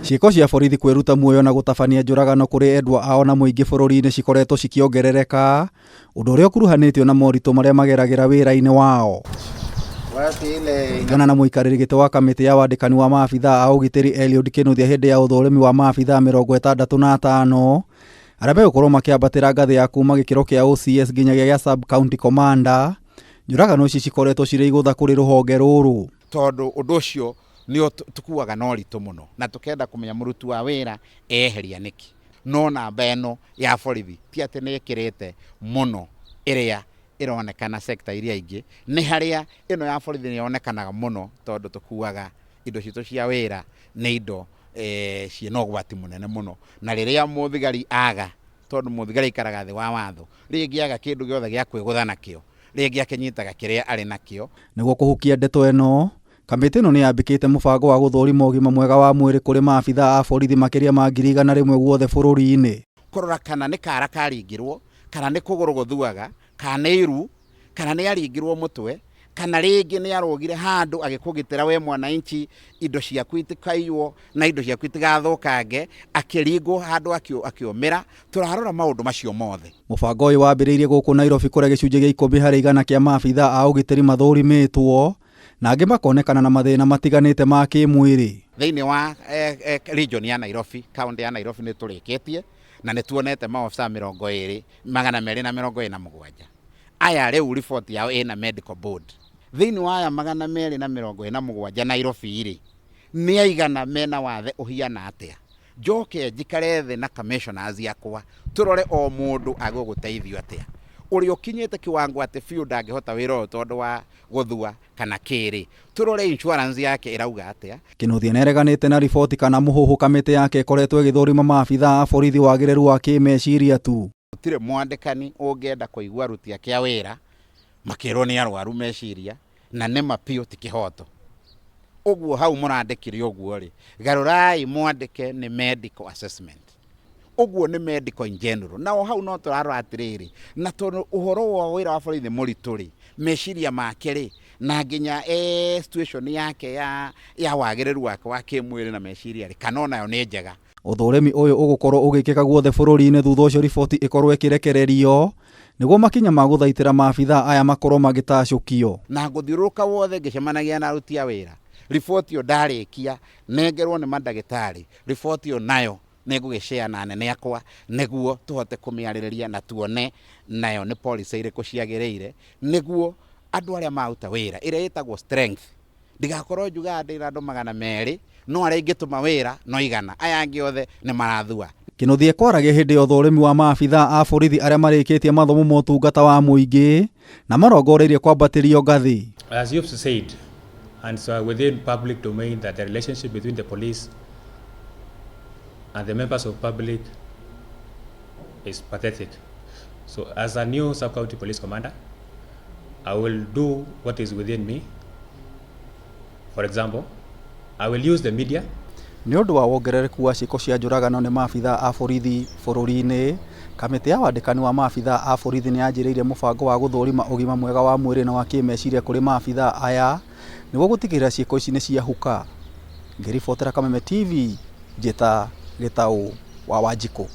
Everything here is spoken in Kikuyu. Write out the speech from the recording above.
Ciĩko cia borithi kwĩruta muoyo na gũtabania njũragano kũrĩ endwa ao na mũingĩ bũrũri-inĩ cikoretwo cikĩongerereka, ũndũ ũrĩa ũkuruhanĩtio na moritũ marĩa mageragĩra wĩra-inĩ wao. Kũringana na mũikarĩri gĩtĩ wa kamĩtĩ ya wandĩkani wa maabithaa a ũgitĩri Eliud Kinuthia hĩndĩ ya ũthũrimi wa maabithaa 65 arĩa megũkorwo makĩambatĩra ngathĩ ya kuma gĩkĩro kĩa OCS nginyagia gĩa sub county commander, njũragano ici cikoretwo cirĩ igũtha kũrĩ rũhonge rũrũ. Tondũ ũndũ ũcio nĩ tũkuaga na ũritũ mũno na tũkenda kũmenya mũruti wa wĩra eheria nĩkĩ. No namba ĩno ya borithi ti atĩ nĩ ĩkĩrĩte mũno ĩrĩa ĩronekana sector iria ingĩ, nĩ harĩa ĩno ya borithi nĩ yonekanaga mũno tondũ tũkuaga indo citũ cia wĩra nĩ indo ciĩna ũgwati mũnene mũno. Na rĩrĩa mũthigari aga, tondũ mũthigari aikaraga thĩ wa watho, rĩngĩ aga kĩndũ gĩothe gĩa kwĩgũtha nakĩo, rĩngĩ akĩnyitaga kĩrĩa arĩ nakĩo. Nĩguo kũhukia ndeto ĩno, kamĩtĩ ĩno nĩ yambĩkĩte mũbango wa gũthũrima ũgima mwega wa mwĩrĩ kũrĩ maabithaa a borithi makĩria ma 100,000 guothe bũrũri-inĩ. Kũrora kana nĩ kara karingirwo, kana nĩ kũgũrũ gũthuaga, kana nĩ iru, kana nĩ aringirwo mũtwe, kana rĩngĩ nĩ arũgire handũ agĩkũgitĩra we mwananchi, indo ciaku itikaiywo na indo ciaku itigathũkange, akĩringwo handũ akĩũmĩra. Tũrarora maũndũ macio mothe. Mũbango ũyũ wambĩrĩirie gũkũ Nairobi kũrĩa gĩcunjĩ gĩa 10% kĩa maabithaa a ũgitĩri mathũrimĩtwo na angĩ makonekana na mathĩna matiganĩte ma kĩmwĩrĩ. Thĩinĩ wa region ya Nairobi, county ya Nairobi nĩ tũrĩkĩtie na nĩ tuonete maobithaa mĩrongo ĩrĩ, 227. Aya rĩu riboti yao ĩna medical board. Thĩinĩ wa aya 227 Nairobi rĩ, nĩ aigana mena wathe ũhiana atĩa? Njoke njikare thĩ na commissioners akwa tũrore o mũndũ agũgũteithio atĩa. Ũrĩa ũkinyĩte kiwango atĩ biũ ndangĩhota wĩra ũyũ tondũ wa gũthua kana kĩrĩ, tũrore insurance yake ĩrauga atĩa. Kinuthia nĩareganĩte na riboti kana mũhuhu kamĩtĩ yake ĩkoretwo ĩgĩthũrima maabithaa a borithi wagĩrĩru wa kĩmeciria tu. Gũtirĩ mwandĩkani ũngĩenda kũigua aruti ake a wĩra makĩrwo nĩ arwaru meciria na nĩ ma biũ ti kĩhoto. Ũguo hau mũrandĩkire ũguo rĩ, garũrai mwandĩke nĩ medical assessment. Ũguo nĩ medical in general. Na o hau no tũrarora atĩrĩrĩ, na tondũ ũhoro wa wĩra wa borithi nĩ mũritũ rĩ, meciria make rĩ, na nginya situation yake ya wagĩrĩru wake wa kĩmwĩrĩ na meciria rĩ, kana onayo nĩ njega. Ũthũrimi ũyũ ũgũkorwo ũgĩkĩka guothe bũrũri-inĩ thutha ũcio riboti ĩkorwo ĩkĩrekererio nĩguo makinya ma gũthaitĩra maabithaa aya makorwo magĩtacũkio. Na ngũthiũrũrũka wothe ngĩcemanagia na aruti a wĩra, riboti ĩyo ndarĩkia nengerwo nĩ mandagĩtarĩ, riboti ĩyo nayo nĩ ngũgĩshare na anene akwa nĩguo tũhote kũmĩarĩrĩria na tuone nayo nĩ policy irĩkũ ciagĩrĩire nĩguo andũ arĩa maruta wĩra ĩrĩa ĩtagwo strength ndigakorwo njugaga ndĩna andũ 200 no arĩa ingĩtũma wĩra no 100, aya angĩ othe nĩ marathua. Kinuthia kwaragia hĩndĩ ya ũthũrimi wa maabithaa a borithi arĩa marĩkĩtie mathomo ma ũtungata wa mũingĩ na marongoreirie kwambatĩrio ngathĩ. As you've said, and so within public domain, that the relationship between the police and the members of public is pathetic. So as a new sub-county police commander, I will do what is within me. For example, I will use the media. Nĩ ũndũ wa wongerereku wa ciĩko cia njũragano nĩ maabithaa a borithi bũrũri-inĩ, kamĩtĩ ya wandĩkani wa maabithaa a borithi nĩ yanjĩrĩirie mũbango wa gũthũrima ũgima mwega wa mwĩrĩ na wa kĩmeciria kũrĩ maabithaa aya nĩguo gũtigĩrĩra ciĩko ici nĩ ciahuka. Ngĩribotera Kameme TV, njĩta Gĩtaũ wa Wanjikũ.